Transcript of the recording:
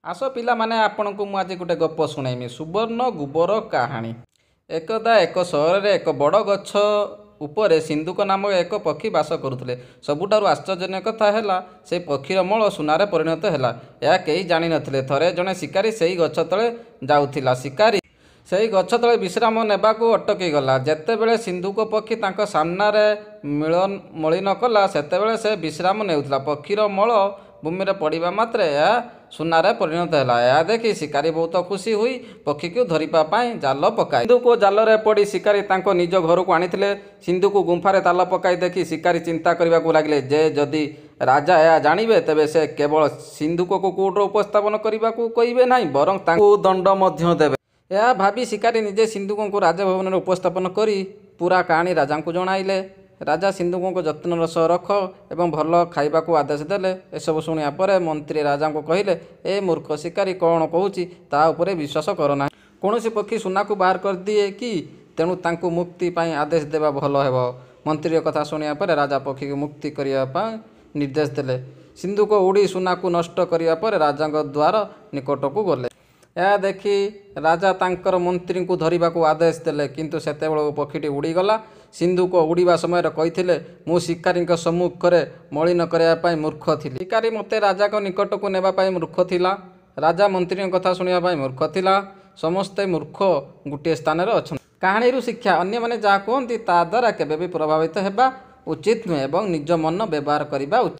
ଆସ ପିଲାମାନେ, ଆପଣଙ୍କୁ ମୁଁ ଆଜି ଗୋଟେ ଗପ ଶୁଣେଇମି, ସୁବର୍ଣ୍ଣ ଗୋବର କାହାଣୀ। ଏକଦା ଏକ ସହରରେ ଏକ ବଡ଼ ଗଛ ଉପରେ ସିନ୍ଦୁକ ନାମକ ଏକ ପକ୍ଷୀ ବାସ କରୁଥିଲେ। ସବୁଠାରୁ ଆଶ୍ଚର୍ଯ୍ୟଜନକ କଥା ହେଲା, ସେହି ପକ୍ଷୀର ମଳ ସୁନାରେ ପରିଣତ ହେଲା। ଏହା କେହି ଜାଣିନଥିଲେ। ଥରେ ଜଣେ ଶିକାରୀ ସେହି ଗଛ ତଳେ ଯାଉଥିଲା। ଶିକାରୀ ସେହି ଗଛ ତଳେ ବିଶ୍ରାମ ନେବାକୁ ଅଟକିଗଲା। ଯେତେବେଳେ ସିନ୍ଦୁକ ପକ୍ଷୀ ତାଙ୍କ ସାମ୍ନାରେ ମଳିନ କଲା, ସେତେବେଳେ ସେ ବିଶ୍ରାମ ନେଉଥିଲା। ପକ୍ଷୀର ମଳ ଭୂମିରେ ପଡ଼ିବା ମାତ୍ରେ ଏହା ସୁନାରେ ପରିଣତ ହେଲା। ଏହା ଦେଖି ଶିକାରୀ ବହୁତ ଖୁସି ହୋଇ ପକ୍ଷୀକୁ ଧରିବା ପାଇଁ ଜାଲ ପକାଇ। ସିନ୍ଦୁକ ଜାଲରେ ପଡ଼ି ଶିକାରୀ ତାଙ୍କ ନିଜ ଘରକୁ ଆଣିଥିଲେ। ସିନ୍ଦୁକ ଗୁମ୍ଫାରେ ତାଲା ପକାଇ ଦେଖି ଶିକାରୀ ଚିନ୍ତା କରିବାକୁ ଲାଗିଲେ ଯେ ଯଦି ରାଜା ଏହା ଜାଣିବେ, ତେବେ ସେ କେବଳ ସିନ୍ଦୁକକୁ କୋର୍ଟରେ ଉପସ୍ଥାପନ କରିବାକୁ କହିବେ ନାହିଁ, ବରଂ ତାଙ୍କୁ ଦଣ୍ଡ ମଧ୍ୟ ଦେବେ। ଏହା ଭାବି ଶିକାରୀ ନିଜେ ସିନ୍ଦୁକକୁ ରାଜଭବନରେ ଉପସ୍ଥାପନ କରି ପୂରା କାହାଣୀ ରାଜାଙ୍କୁ ଜଣାଇଲେ। ରାଜା ସିନ୍ଦୁକକୁ ଯତ୍ନର ସହ ରଖ ଏବଂ ଭଲ ଖାଇବାକୁ ଆଦେଶ ଦେଲେ। ଏସବୁ ଶୁଣିବା ପରେ ମନ୍ତ୍ରୀ ରାଜାଙ୍କୁ କହିଲେ, ଏ ମୂର୍ଖ ଶିକାରୀ କ'ଣ କହୁଛି ତାହା ଉପରେ ବିଶ୍ୱାସ କର ନାହିଁ। କୌଣସି ପକ୍ଷୀ ସୁନାକୁ ବାହାର କରିଦିଏ କି? ତେଣୁ ତାଙ୍କୁ ମୁକ୍ତି ପାଇଁ ଆଦେଶ ଦେବା ଭଲ ହେବ। ମନ୍ତ୍ରୀଙ୍କ କଥା ଶୁଣିବା ପରେ ରାଜା ପକ୍ଷୀକୁ ମୁକ୍ତି କରିବା ପାଇଁ ନିର୍ଦ୍ଦେଶ ଦେଲେ। ସିନ୍ଦୁକ ଉଡ଼ି ସୁନାକୁ ନଷ୍ଟ କରିବା ପରେ ରାଜାଙ୍କ ଦ୍ୱାର ନିକଟକୁ ଗଲେ। ଏହା ଦେଖି ରାଜା ତାଙ୍କର ମନ୍ତ୍ରୀଙ୍କୁ ଧରିବାକୁ ଆଦେଶ ଦେଲେ, କିନ୍ତୁ ସେତେବେଳକୁ ପକ୍ଷୀଟି ଉଡ଼ିଗଲା। ସିନ୍ଦୁକ ଉଡ଼ିବା ସମୟରେ କହିଥିଲେ, ମୁଁ ଶିକାରୀଙ୍କ ସମ୍ମୁଖରେ ମଳିନ କରିବା ପାଇଁ ମୂର୍ଖ ଥିଲି। ଶିକାରୀ ମୋତେ ରାଜାଙ୍କ ନିକଟକୁ ନେବା ପାଇଁ ମୂର୍ଖ ଥିଲା। ରାଜା ମନ୍ତ୍ରୀଙ୍କ କଥା ଶୁଣିବା ପାଇଁ ମୂର୍ଖ ଥିଲା। ସମସ୍ତେ ମୂର୍ଖ ଗୋଟିଏ ସ୍ଥାନରେ ଅଛନ୍ତି। କାହାଣୀରୁ ଶିକ୍ଷା, ଅନ୍ୟମାନେ ଯାହା କୁହନ୍ତି ତାହା ଦ୍ୱାରା କେବେ ବି ପ୍ରଭାବିତ ହେବା ଉଚିତ ନୁହେଁ ଏବଂ ନିଜ ମନ ବ୍ୟବହାର କରିବା ଉଚିତ।